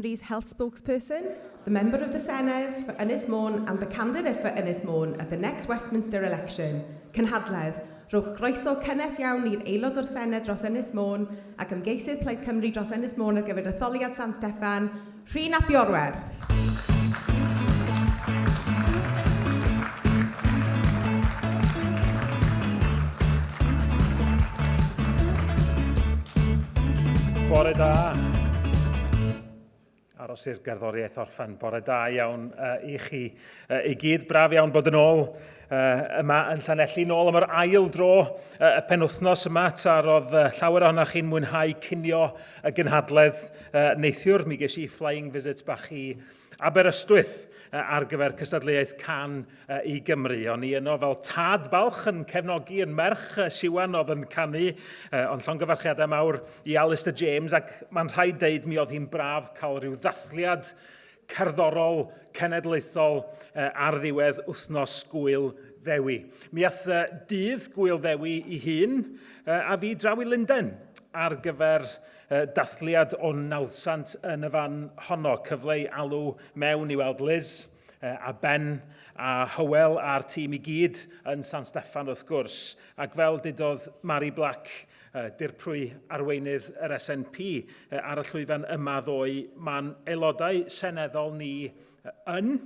Cymru's health spokesperson, the member of the Senedd for Ynys Môn and the candidate for Ynys Môn at the next Westminster election, Cynhadledd. Rhowch groeso cynnes iawn i'r aelod o'r Senedd dros Ynys Môn ac ymgeisydd Plaid Cymru dros Ynys Môn ar gyfer etholiad San Steffan, Rhun ap Iorwerth. Bore da. Aros i'r gerddoriaeth orffen. Bore da iawn uh, i chi uh, i gyd. Braf iawn bod yn ôl uh, yma yn Llanelli. Nôl am yr ail dro uh, y penwythnos yma. Tra roedd uh, llawer ohonoch chi'n mwynhau cinio y gynhadledd uh, neithiwr. Mi ges i flying visit bach i Aberystwyth ar gyfer cystadleuaeth Can i Gymru. O'n i yno fel tad balch yn cefnogi yn merch Siwan oedd yn canu, ond llongyfarchiadau mawr i Alistair James, ac mae'n rhaid deud mi oedd hi'n braf cael rhyw ddathliad cerddorol cenedlaethol ar ddiwedd wythnos Gŵyl Ddewi. Mi ath dydd Gŵyl Ddewi i hun a fi draw i Lundain ar gyfer dathliad o nawddsant yn y fan honno. Cyfle i alw mewn i weld Liz a Ben a Hywel a'r tîm i gyd yn San Steffan wrth gwrs. Ac fel dudodd Mary Black, dirprwy arweinydd yr SNP ar y llwyfan yma ddoe, mae'n aelodau seneddol ni yn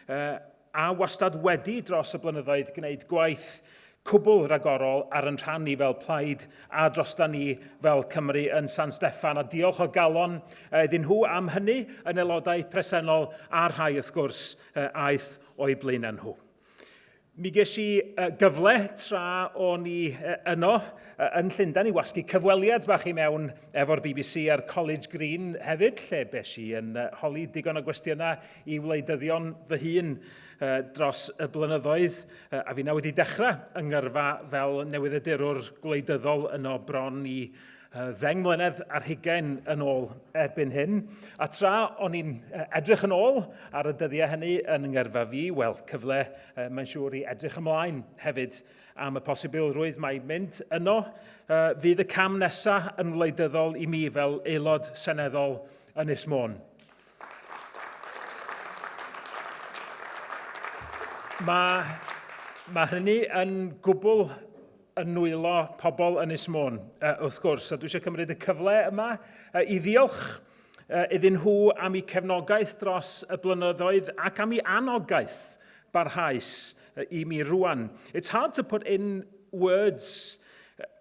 a wastad wedi dros y blynyddoedd gwneud gwaith cwbl ragorol ar yn rhan ni fel plaid a drosta ni fel Cymru yn San Steffan. A diolch o galon iddyn nhw am hynny, yn aelodau presennol a'r rhai wrth gwrs aeth o'u blaenau nhw. Mi ges i gyfle tra o'n i yno yn Llundain i wasgu cyfweliad bach i mewn efo'r BBC a'r College Green hefyd, lle bes i yn holi digon o gwestiynau i wleidyddion fy hun dros y blynyddoedd, a fi wedi dechrau yng ngyrfa fel newyddiadurwr gwleidyddol yno bron i ddeng mlynedd ar hugain yn ôl erbyn hyn. A tra o'n i'n edrych yn ôl ar y dyddiau hynny yn ngyrfa fi, wel, cyfle mae'n siŵr i edrych ymlaen hefyd am y posibilrwydd mae mynd yno fydd y cam nesaf yn wleidyddol i mi fel aelod seneddol Ynys Môn. Mae, mae hynny yn gwbl yn nwylo pobl Ynys Môn, wrth gwrs, a dwi eisiau cymryd y cyfle yma i ddiolch iddyn nhw am eu cefnogaeth dros y blynyddoedd ac am eu anogaeth barhaus i mi rwan. It's hard to put in words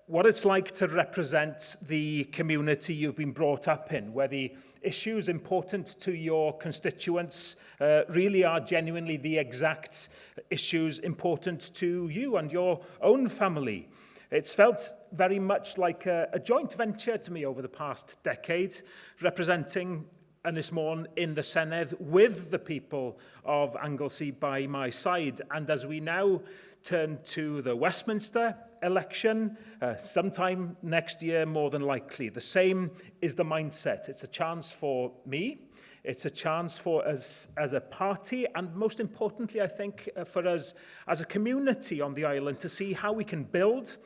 what it's like to represent the community you've been brought up in, where the issues important to your constituents uh, really are genuinely the exact issues important to you and your own family. It's felt very much like a, a joint venture to me over the past decade, representing Ynys Môn in the Senedd with the people of Anglesey by my side. And as we now turn to the Westminster election, uh, sometime next year, more than likely, the same is the mindset. It's a chance for me, it's a chance for us as a party, and most importantly, I think, uh, for us as a community on the island to see how we can build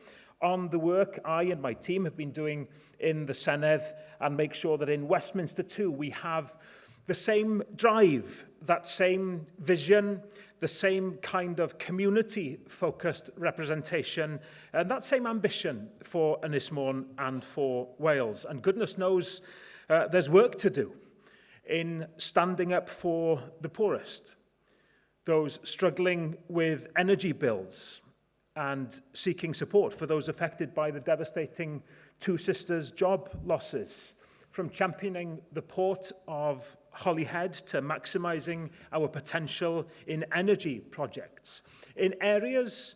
on the work I and my team have been doing in the Senedd and make sure that in Westminster too we have the same drive, that same vision, the same kind of community-focused representation and that same ambition for Ynys Môn and for Wales. And goodness knows uh, there's work to do in standing up for the poorest, those struggling with energy bills, and seeking support for those affected by the devastating Two Sisters job losses, from championing the port of Holyhead to maximising our potential in energy projects, in areas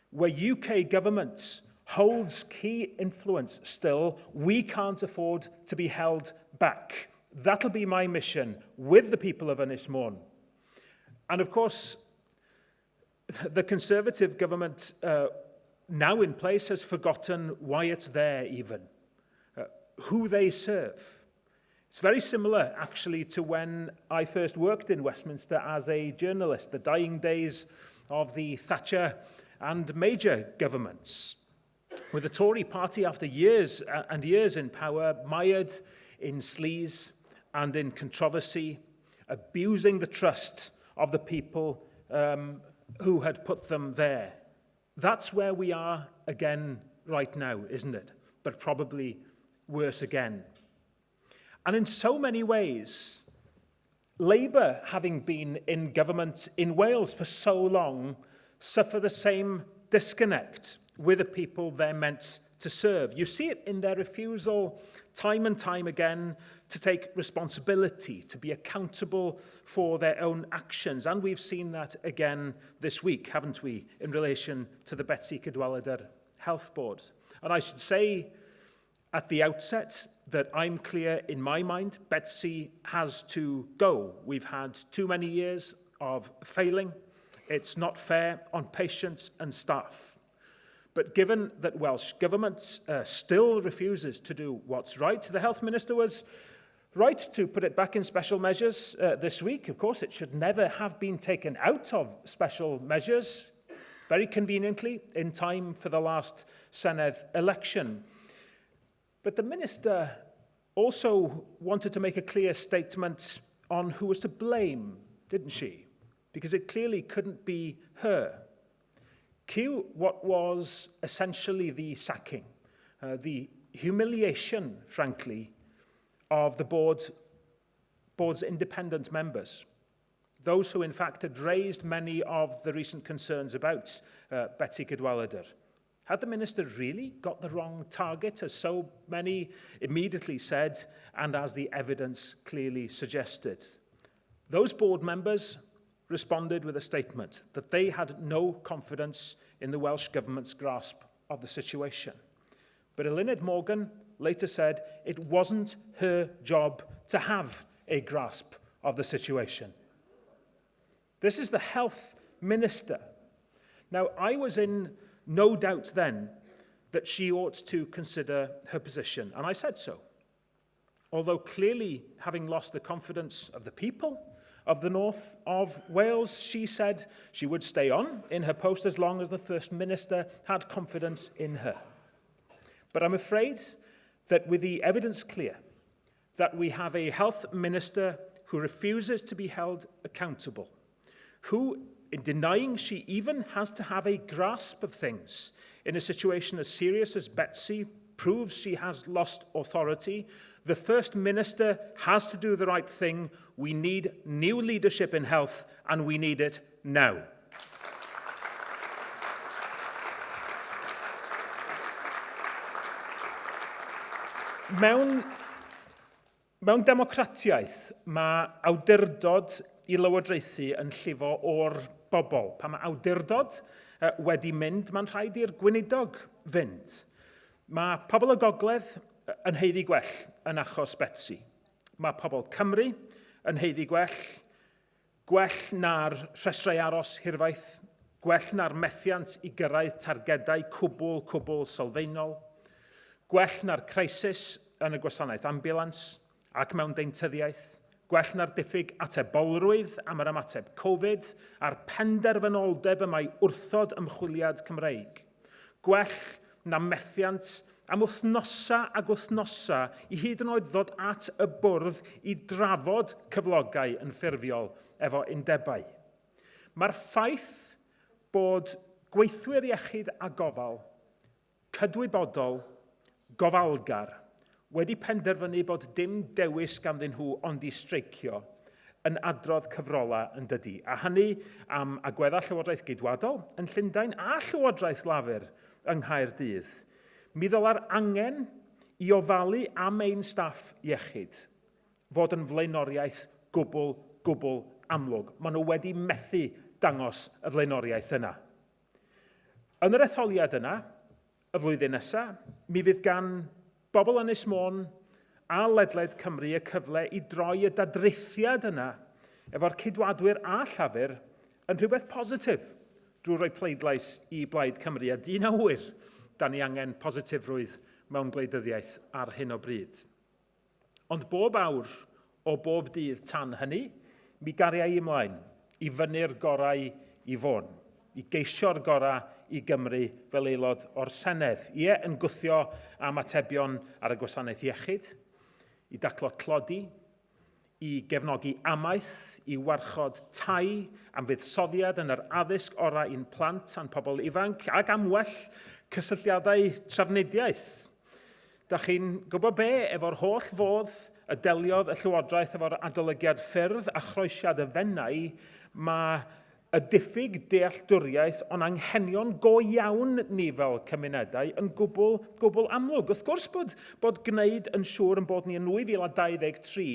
where UK government holds key influence still, we can't afford to be held back. That'll be my mission with the people of Ynys Môn. And of course, the Conservative government uh, now in place has forgotten why it's there even, uh, who they serve. It's very similar, actually, to when I first worked in Westminster as a journalist, the dying days of the Thatcher and Major governments. With the Tory party, after years uh, and years in power, mired in sleaze and in controversy, abusing the trust of the people who had put them there. That's where we are again right now, isn't it? But probably worse again. And in so many ways, Labour, having been in government in Wales for so long, suffer the same disconnect with the people they're meant to serve. You see it in their refusal time and time again to take responsibility, to be accountable for their own actions. And we've seen that again this week, haven't we, in relation to the Betsi Cadwaladr Health Board. And I should say at the outset that I'm clear in my mind, Betsi has to go. We've had too many years of failing. It's not fair on patients and staff. But given that Welsh Government still refuses to do what's right, the Health Minister was right to put it back in special measures this week. Of course, it should never have been taken out of special measures, very conveniently, in time for the last Senedd election. But the Minister also wanted to make a clear statement on who was to blame, didn't she? Because it clearly couldn't be her. Cue what was essentially the sacking, the humiliation, frankly, of the board's independent members, those who in fact had raised many of the recent concerns about Betsi Cadwaladr. Had the minister really got the wrong target, as so many immediately said, and as the evidence clearly suggested? Those board members responded with a statement that they had no confidence in the Welsh Government's grasp of the situation. But Eluned Morgan later said it wasn't her job to have a grasp of the situation. This is the health minister. Now, I was in no doubt then that she ought to consider her position, and I said so. Although clearly having lost the confidence of the people of the north of Wales, she said she would stay on in her post as long as the First Minister had confidence in her. But I'm afraid that with the evidence clear that we have a health minister who refuses to be held accountable, who, in denying she even has to have a grasp of things in a situation as serious as Betsi, proves she has lost authority. The First Minister has to do the right thing. We need new leadership in health, and we need it now. Mewn democratiaeth, mae awdurdod i lywodraethu yn llifo o'r bobl. Pan mae awdurdod wedi mynd, mae'n rhaid i'r gweinidog fynd. Mae pobl y Gogledd yn haeddu gwell yn achos Betsi. Mae pobl Cymru yn haeddu gwell, gwell na'r rhestrau aros hirfaith, gwell na'r methiant i gyrraedd targedau cwbl, cwbl sylfaenol, gwell na'r crisis yn y gwasanaeth ambulans ac mewn deintyddiaeth, gwell na'r diffyg atebolrwydd am yr ymateb Covid a'r penderfynoldeb y mae wrthod ymchwiliad Cymreig, gwell na methiant am wythnosa ac wythnosa i hyd yn oed ddod at y bwrdd i drafod cyflogau yn ffurfiol efo undebau. Mae'r ffaith bod gweithwyr iechyd a gofal cydwybodol, gofalgar, wedi penderfynu bod dim dewis ganddyn nhw ond i streicio yn adrodd cyfrolau yn dydy. A hynny am agweddau Llywodraeth Geidwadol yn Llundain a Llywodraeth Lafur yng Nghaerdydd. Mi ddyla'r angen i ofalu am ein staff iechyd fod yn flaenoriaeth gwbl, gwbl amlwg. Maen nhw wedi methu dangos y flaenoriaeth yna. Yn yr etholiad yna, y flwyddyn nesaf, mi fydd gan bobl Ynys Môn a ledled Cymru y cyfle i droi y dadrithiad yna efo'r Ceidwadwyr a Llafur yn rhywbeth positif drwy roi pleidlais i Blaid Cymru. A dyn a ŵyr, da ni angen positifrwydd mewn gwleidyddiaeth ar hyn o bryd. Ond bob awr o bob dydd tan hynny, mi garia i ymlaen i fynnu'r gorau i Fôn, i geisio'r gorau i Gymru fel aelod o'r Senedd. Ie, yn gwthio am atebion ar y gwasanaeth iechyd, i daclo tlodi, i gefnogi amaeth, i warchod tai, am fuddsoddiad yn yr addysg orau i'n plant a'n pobl ifanc, ac am well cysylltiadau trafnidiaeth. Da chi'n gwybod be, efo'r holl fodd y deliodd y Llywodraeth efo'r adolygiad ffyrdd a chroesiad y Fenai, mae y diffyg dealltwriaeth o'n anghenion go iawn ni fel cymunedau yn gwbl, gwbl amlwg. Wrth gwrs bod, bod gwneud yn siŵr yn bod ni yn 2023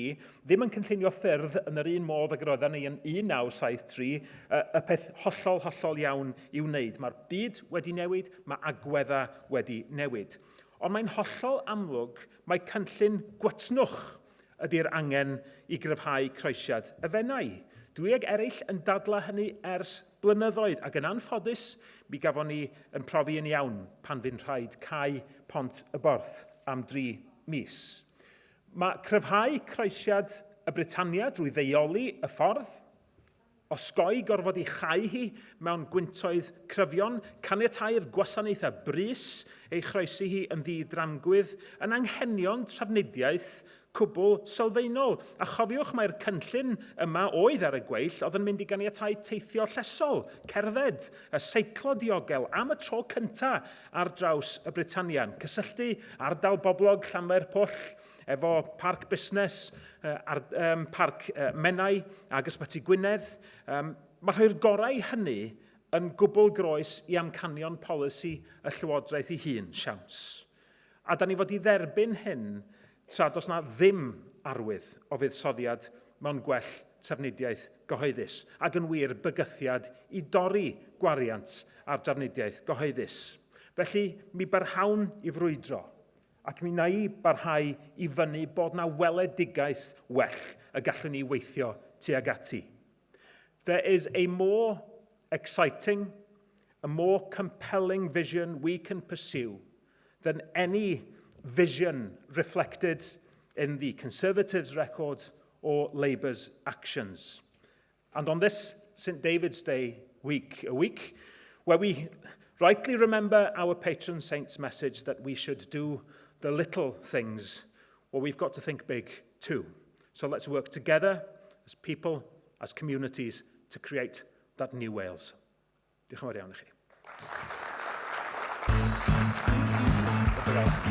ddim yn cynllunio ffyrdd yn yr un modd ag yr oedden ni yn 1973, y, y peth hollol, hollol iawn i'w wneud. Mae'r byd wedi newid, mae agweddau wedi newid. Ond mae'n hollol amlwg mae cynllun gwytnwch ydy'r angen i gryfhau croesiad y Fenai. Dwi ag eraill yn dadlau hynny ers blynyddoedd, ac yn anffodus, mi gafon ni yn profi yn iawn pan fu'n rhaid cau Pont y Borth am dri mis. Mae cryfhau croesiad y Britannia drwy ddeuoli y ffordd, Osgoi gorfod ei chau hi mewn gwyntoedd cryfion, caniatáu'r gwasanaethau brys ei chroesi hi yn ddi-dramgwydd, yn anghenion trafnidiaeth cwbl sylfaenol. A chofiwch mai'r cynllun yma oedd ar y gweill oedd yn mynd i ganiatáu teithio llesol, cerdded, y seiclo diogel am y tro cyntaf ar draws y Britannia, yn cysylltu ardal boblog Llanfairpwll efo parc busnes, ar, um, parc Menai ac Ysbyty Gwynedd. Um, mae rhoi'r gorau i hynny yn gwbl groes i amcanion polisi y Llywodraeth ei hun, siawns. A da ni fod i dderbyn hyn tra does na ddim arwydd o fuddsoddiad mewn gwell trafnidiaeth gyhoeddus, ac yn wir bygythiad i dorri gwariant ar drafnidiaeth gyhoeddus. Felly, mi barhawn i frwydro Ac mi wna i barhau i fynnu bod 'na weledigaeth well y gallwn ni weithio tuag ati. There is a more exciting, a more compelling vision we can pursue than any vision reflected in the Conservatives' record or Labour's actions. And on this St David's Day week, a week where we rightly remember our patron saint's message that we should do the little things, well, we've got to think big too. So let's work together as people, as communities, to create that new Wales. Diolch yn fawr iawn i chi. Diolch yn fawr.